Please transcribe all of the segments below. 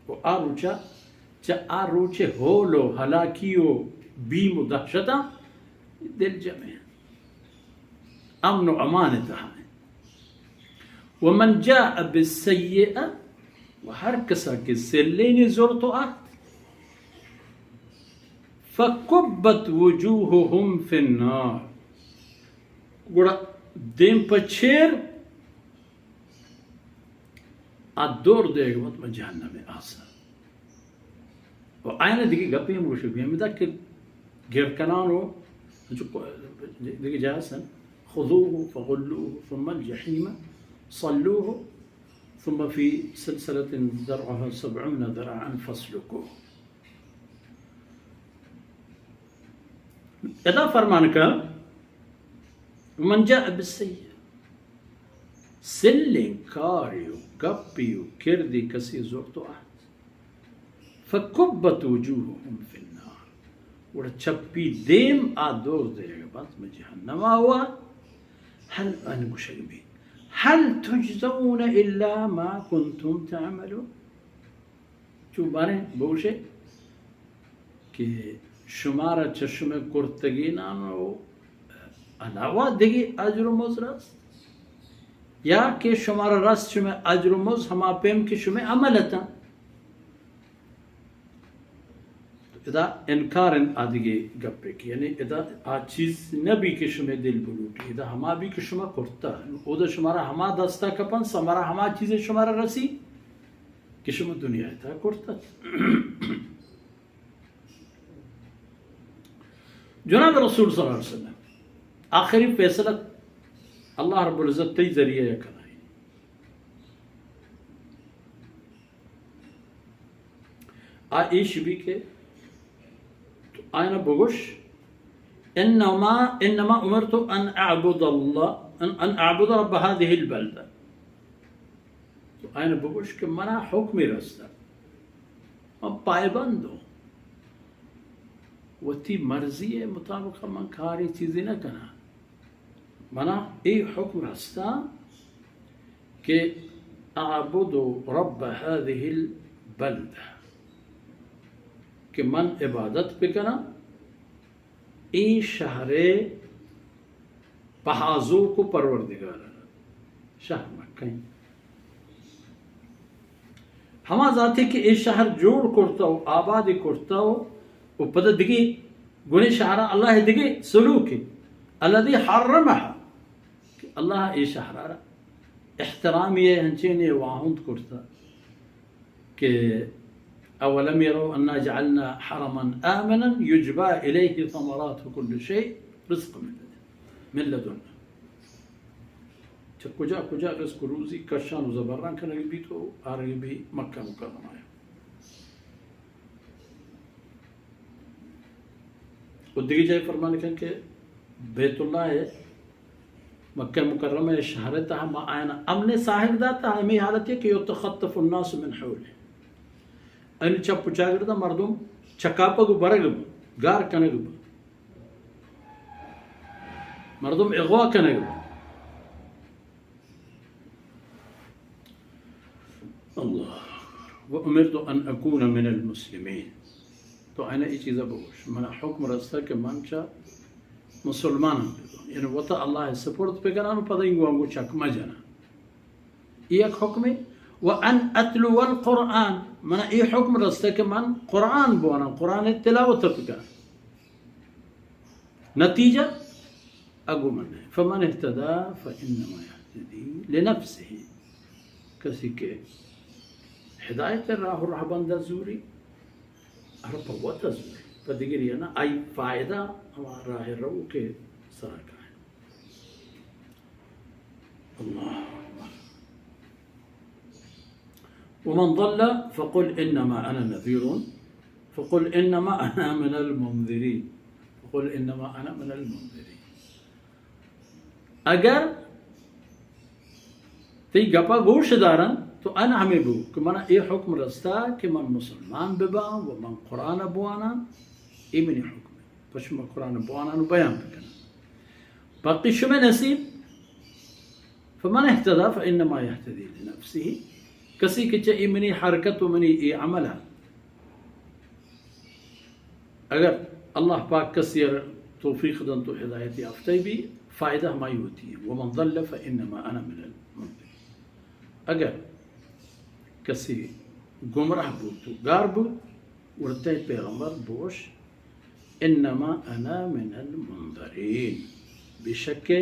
و آ روچا، چہ آ روچے ہول و ہلاکی و بیم و دہشتاں دل جمع انت، امن و امان تہا انت۔ ومن جاء بالسیئة، و ہر کسا کہ سلینی زرت و آت، فکبت وجوہہم فی النار، گڑا دیم پہ چیر آ دور دیگ بنت ماں جہنم آسا۔ و آئین دگہ گپی ہم گوشگ بی، ہمدا کہ گر کنان و دگہ جاہ سن، خذوه فغلوه ثم الجحیم صلوه ثم في سلسلة ذرعها سبعون ذراعا فاسلكوه۔ ادا فرمان کا، من جاء بالسیئة، سلیں کاری و گپی و کردی کسی زرت و آت، فکبت وجوہہم فی النار، گڑا چپی دیم آ دور دیگ بنت ماں جہنم آ و ہل ان گوشگ بی، هل تجزون الا ما کنتم تعملون۔ چو باریں بگوشے کہ شمارا چہ شمئے کرتگینان و علاوہ دگہ اجر و مزد رست، یا کہ شمارا رست شمئے اجر و مزد ہما پیم کہ شمئے عمل اتاں۔ ادا انکار ان آدگہ گپے کہ، یعنی ادا آ چیز نہ بی کہ شمئے دل بلوٹی، ادا ہما بی کہ شما کرتا، اودا شمارا ہما دستا کپن، شمارا ہما چیز شمارا رسی کہ شما دنیا تا کرتت۔ جناب رسول صلی اللہ علیہ وسلم، آخری فیصلہ اللہ رب العزت تئی ذریعہ یا کنائی۔ آ ایش بی کہ تو آئینا بگوش، انما، انما امرت ان اعبد اللہ، ان، ان اعبد رب هذه البلدہ۔ تو آئینا بگوش کہ منا حکمی رستہ، من پائبندوں، وتی مرضی مطابق من کاری چیزی نہ کناں۔ منا اے حکم رستہ کہ اعبد رب هذه البلدہ، کہ من عبادت بکناں اے شہرے پہازوک و پروردگار ء۔ شہر مکہ انت۔ ہما ذاتے کہ اے شہر جوڑ کرتا و آباد کرتا و، و پدا دگہ گنے شہرا اللہ دگہ سلوک انت۔ الذي حرمها، کہ اللہ اے شہرا را احترامی انچین واہند کرتا۔ کہ اولم يروا أنا جعلنا حرما آمنا يجبى إليه ثمرات كل شيء رزقا من لدن، من لدنا۔ چہ کجا کجا رزق و روزی کشان و زبران کنگ بیت و آرگ بی مکہ مکرمہ ء۔ و دگہ جاہے فرمان کن کہ بیت اللہ ء، مکہ مکرمہ ء شہر ء تہا ما آیانا امن ء ساہگ داتا، ہمے حالت ء کہ یتخطف الناس من حوله، ان چپ و چاگرد ء مردم چکاپگ و برگ بہ، گار کنگ بہ، مردم اغوا کنگ بہ۔ اللہ اکبر۔ وأمرت أن أكون من المسلمين۔ تو آیانا اے چیزا بگوش، منا حکم رستہ کہ من چہ مسلماناں بباں، یعنی وتا اللہ ء سپرد بکناں و پدا اینگو آنگو چک مجناں۔ اے یک حکمے۔ وأن أتلو القرآن، منا اے حکم رستہ کہ من قرآن بواناں، قرآن ء تلاوت بکناں۔ نتیجہ اگو من ء۔ فمن اهتدى فإنما يهتدي لنفسه۔ کسی کہ ہدایت ء راہ و رہبند ء زوری، ہر پہ وت ء زوری، پہ دگری ء نہ، آئی فائدہ ہما راہ ء روک ء سرا کائے۔ اللہ اکبر۔ ومن ضل فقل إنما أنا نذير، فقل إنما أنا من المنذرين، فقل إنما أنا من المنذرين۔ اگر تئی گپا گوش دارن تو ان ہمے بگو کہ منا اے حکم رستا کہ من مسلمان بباں و من قرآن بواناں، اے منی حکم ہے۔ پہ شما قرآن بوانان و بیان بکنن۔ باقی شمئے نصیب۔ فمن اهتدى فإنما يهتدي لنفسه۔ کسی کہ چہ اے منی حرکت و منی اے عمل ءَ اگر اللہ پاک کسی ءَ توفیق دنت و ہدایت یافتہ بی، فائدہ ہمائی ہوتی ہے۔ ومن ضل فإنما أنا من المنذرين۔ اگر کسی گمراہ بوت و گار بوت، گڑا تئی پیغمبر بوش، انما انا من المنذرین، بے شک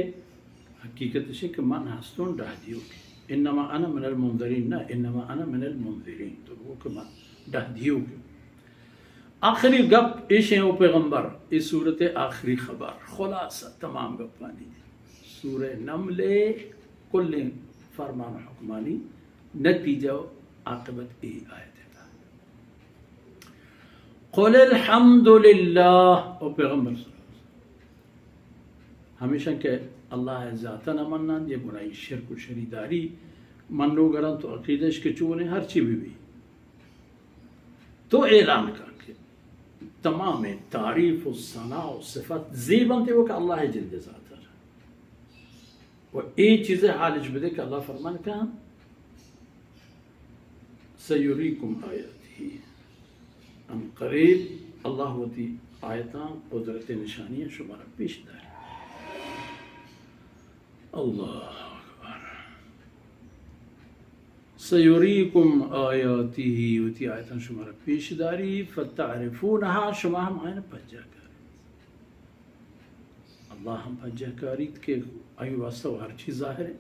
حقیقت اش کہ من ہستوں ڈاہ دیوک۔ انما انا من المنذرین نہ، انما انا من المنذرین، تو گو کہ من ڈاہ دیوک۔ آخری گپ ایشیں او پیغمبر، اے سورت آخری خبر، خلاصہ تمام گپانی، سورہ نمل کلیں فرمان و حکمانی نتیجہ و عاقبت اے آیت ءِ تہا۔ قل الحمد للہ، او پیغمبر صلی اللہ علیہ وسلم، ہمیشاں کہ اللہ ءِ ذات ءَ نہ منان، یہ گناہی شرک و شریداری منوگر انت و عقیدہ اش کہ چونیں ہرچی بہ بی، تو اعلان کن کہ تمام تعریف و ثنا و صفت زیب انت و کہ اللہ ءِ جند ذات ءَ و اے چیز ءِ حال اش بدے کہ اللہ فرمان کن، سیریکم آیاتہ، ان قریب اللہ وتی آیتاں، قدرت نشانی شمارا پیش داری۔ اللہ اکبر۔ سیریکم آیاتہ، وتی آیتاں شمارا پیش داری، فتعرفونہا، شما ہم آیاں پجا کاری۔ اللہ ہم پجا کاریت کہ آئی واسطہ و ہر چیز ظاہر ہے۔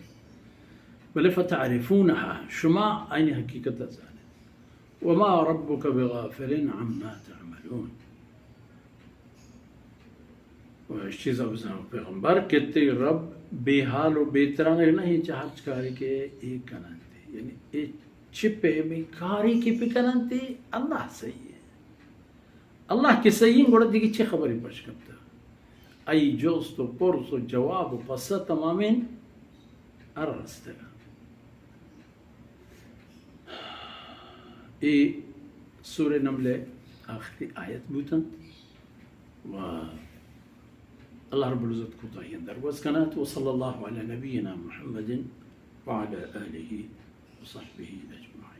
بلے فتعرفونہا، شما آئی حقیقت زانے۔ وما ربک بغافل عما تعملون۔ و اش چیز ءَ بزاں پیغمبر کہ تئی رب بے حال و بے ترانگ نہ انت چہ ہرچ کاری کہ اے کننت۔ یعنی اے چہ پیمیں کاری کہ بکننت، اللہ صحیح ہے۔ اللہ کہ صحیح ہیں، گڑا دیگہ چہ خبری پش کپتا؟ آئی جست و پرس و جواب و پسہ تمامیں ار رستگا۔ اے سورہ نمل آخری آیت بوتنت و اللہ رب العزت کوتاہی درگوز کنات۔ وصلی اللہ علی نبینا محمد وعلی آلہ وصحبہ اجمعین۔